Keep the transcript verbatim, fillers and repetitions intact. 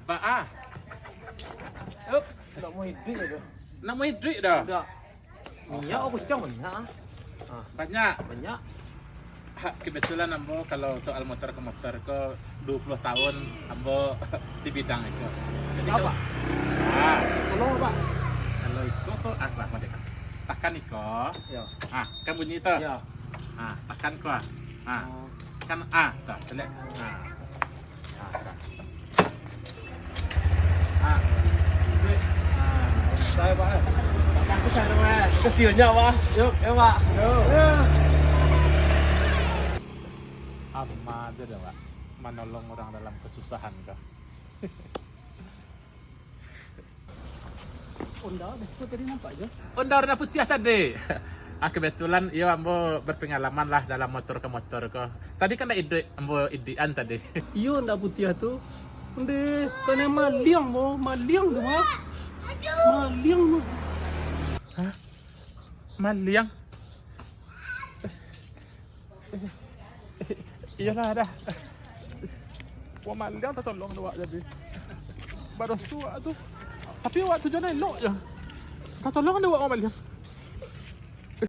Ba ah. Yup, ndak mau iduik dah. Ndak mau iduik dah. Ndak. Minyak apa kucang banyak ah. Ah, banyak. Banyak. Ha, kebetulan ambo kalau soal motor ke motor ko dua puluh tahun ambo di bidang itu. Jadi apa? Ah. Tolong apa? Kalau itu ko ah, apa, apa dia? Takan iko. Ya. Ah, kan bunyi tu. Ya. Ah, takan ko. Ah. Oh. Kan ah, tu, select. Ah. Ah, dah. Ah. Ah. Saya, Pak, eh. Makasih, Pak. Makasih banyak, Pak. Yuk, ya, Pak. Yuk. Ya. Ama aja dah, Pak. Manolong urang dalam kasusahan kah? Honda Vespa tadi nampak je. Honda warna putiah tadi. Ah, kebetulan iyo ambo berpengalaman lah dalam motor ke motor ko. Tadi kan ndak iduik, ambo iduikan tadi. Iyo, Honda putiah tu. Ndeh, kanai maliang mo, maliang tu, ha. Maliang tu. Hah? Maliang? Iyolah dah. Wak maliang tatolong dek wak jadi. Badoso wak tu. Tapi wak tu jan elok je. Tatolong dek wak, wak maliang.